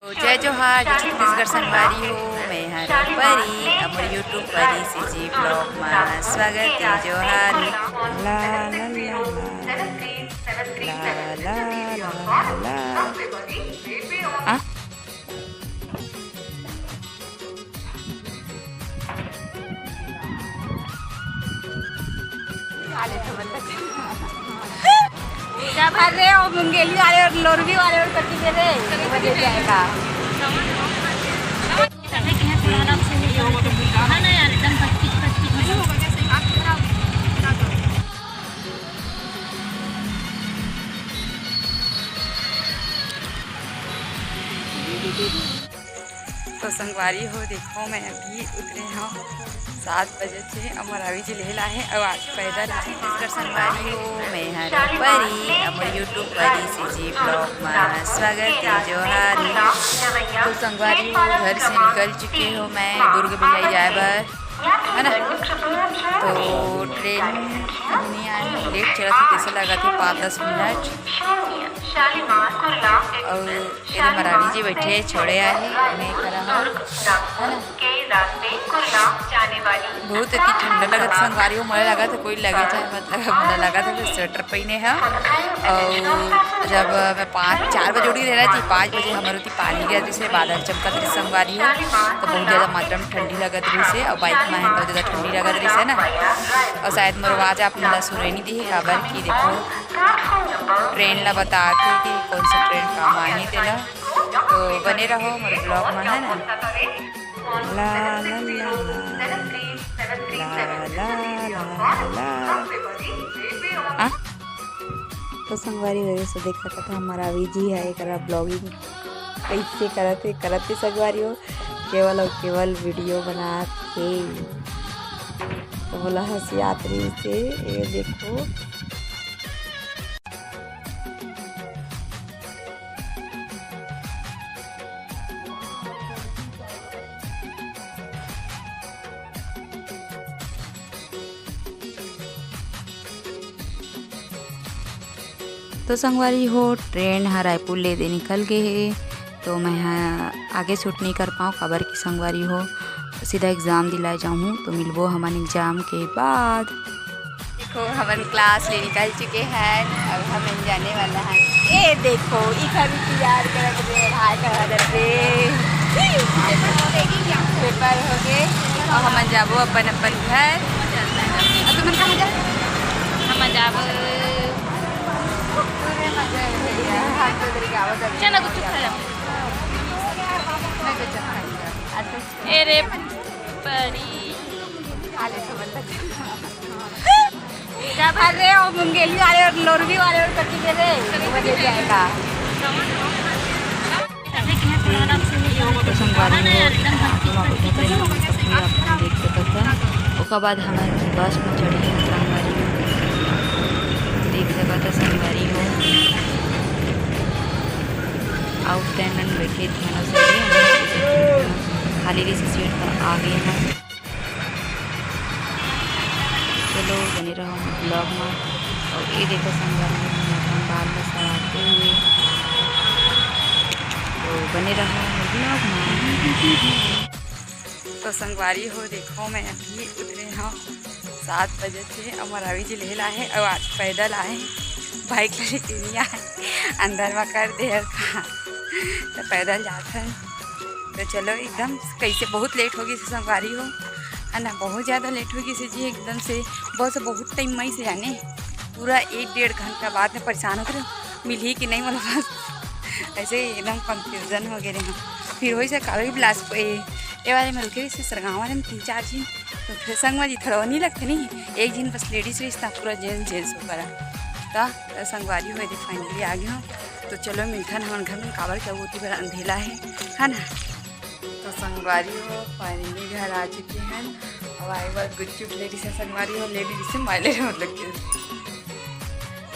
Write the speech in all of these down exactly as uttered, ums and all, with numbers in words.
तो जय जोहार, जय छत्तीसगढ़ संगवारी हो, मैं हर परी, अब YouTube परी CG vlog मा स्वागत हे। जोहार। ला, ला, ला, ला। ला, ला, ला, ला। आ? अरे, वो मुंगेली वाले और लोरवी वाले और कति दे रे, वो दे जाएगा। तो संगवारी हो, देखो, मैं अभी उतरे हूँ, सात बजे से अमर अभी जी ले ला है, और आज पैदल आए। छत्तीसगढ़ संगवारी हो, मैं हर परी, अमर YouTube परी CG vlog मा स्वागत हे। जोहार। तो संगवारी हो, घर से निकल चुके हो मैं दुर्ग भिलाई जाए बर, है ना? तो ट्रेन नहीं आए, लेट चलत हे, कैसे लगा थे पाँच दस मिनट। और ये मरावी जी बैठे हे, छोड़े आए हे, मैं करा हूँ, है ना? बहुत अति ठंडा लगत संगवारी हो, मोला लगत हे कोई लगे चाहे मत लगे, मोला लगत हे मैं स्वेटर पहिने हव। और जब मैं पाँच, चार बजे उठी रहे ना जी, पाँच बजे हमर ओती पानी गिरत रहिस हे, बादल चमकत रहिस संगवारी हो, तो बहुत ज्यादा मात्रा में ठंडी लगत रहिस हे, और बाइक में है बहुत ज्यादा ठंडी लगत रहिस हे ना। और शायद मोर आवाज आप मन ला सुनाई नहीं दी है, काबर कि देखो ट्रेन ला बता के कि कौन सा ट्रेन काम आही तेला। तो बने रहो मोर vlog में, है ना। ला, ला, ला, ला। ला, ला, ला, ला। आ? तो संगवारी हो, ये सो देखा था हमारा अभी जी है, एकरा vlogging कैसे करत हे, करत हे संगवारी हो, केवल और केवल video बनात हे। तो बोला हंसी आत रहिस हे, ये देखो। तो संगवारी हो, ट्रेन ह रायपुर ले दे निकल गे हे, तो मैं ह आगे shoot नहीं कर पाऊँ, काबर कि संगवारी हो, सीधा exam दिलाए जाऊँ, तो मिलबो हमन exam के बाद। देखो, हमन class ले निकल चुके हैं, अब हमन जाने वाला है। ए देखो, इखर इंतजार करत रे, हाय करत रे। Paper हो गे, और हमन जाबो अपन अपन घर। और तुमन कहाँ जा? हमन जाबो। चल ना, गुपचुप खा ले। मैं गुपचुप खाऊंगा। ए रे परी। अरे, वो मुंगेली वाले और लोरवी वाले और कति दे रे, वो दे जाएगा। तो संगवारी हो, आप लोग अभी तक नहीं पहुंचे, आप लोग देख सकत हैं। ओकर बाद हमन बस में चढ़े हैं संगवारी हो, देख सकत हैं संगवारी हो। आउट स्टैंड में बैठे थे ना, खाली रही सीट पर आ गए हैं। चलो, बने रहो vlog में। और ये देखो संगवारी, हम अपन बाल में सराते हुए, तो बने रहो vlog में। तो संगवारी हो, देखो, मैं अभी उतरे हूँ सात बजे से, अमर अभी जी ले ला है और आज पैदल आए, बाइक लेके नहीं आए, अंदर में कर दे हर का, तो पैदल जात हैं। तो चलो, एकदम कैसे बहुत लेट हो गई से संगवारी हो, है ना, बहुत ज़्यादा लेट हो गई से जी, एकदम से बस बहुत टाइम में से जाने, पूरा एक डेढ़ घंटा बाद में परेशान होत रहे, मिलही कि नहीं मोला बस, ऐसे ही एकदम confusion हो गए रहे। फिर वही से काली बिलासपुर, ए, ये वाले में रुके से सरगांव वाले में तीन चार झिन, तो फिर संग में जी थोड़ा नहीं लगते नहीं, एक झिन बस ladies रही था, पूरा gents gents हो करा। तो संगवारी हो, finally आ गए हो। तो चलो मिलथन हमन घर में, काबर क्या वो ओती बर अंधेला है, है ना। तो संगवारी हो, finally घर आ चुके हैं। अब आए बार गुपचुप ले रही से संगवारी हो, ले रही से माय ले रहे मतलब कि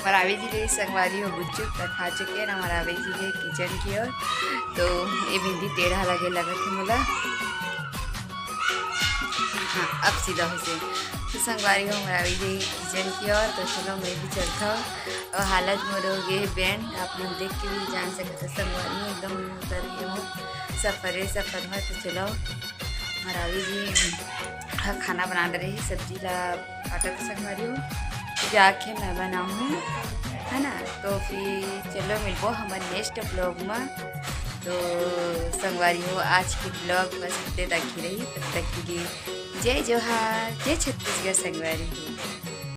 मरावी जी ले संगवारी हो गुपचुप त खा चुके हैं ना मरावी जी के किचन की ओर। तो ये बिंदी टेढ़ा लगे लगत है मोला। हाँ, अब सीधा हो से। तो संगवारी हो मरावी जी के किचन की ओर, तो चलो मैं भी चलता हूँ। और हालत मोर हो गए बैंड, आप लोग देख के भी जान सकते हैं संगवारी हो, एकदम उतर गए हो। सफर है, सफर में तो चलो, हमारा अभी जी ह खाना बना रही, सब्जी ला काटत संगवारी हो, जाके मैं बनाऊँ, है ना। तो फिर चलो मिलबो हमर नेक्स्ट ब्लॉग में। तो संगवारी हो, आज के ब्लॉग बस इतने तक ही रही। तब तक के लिए जय जोहार, जय छत्तीसगढ़ संगवारी हो।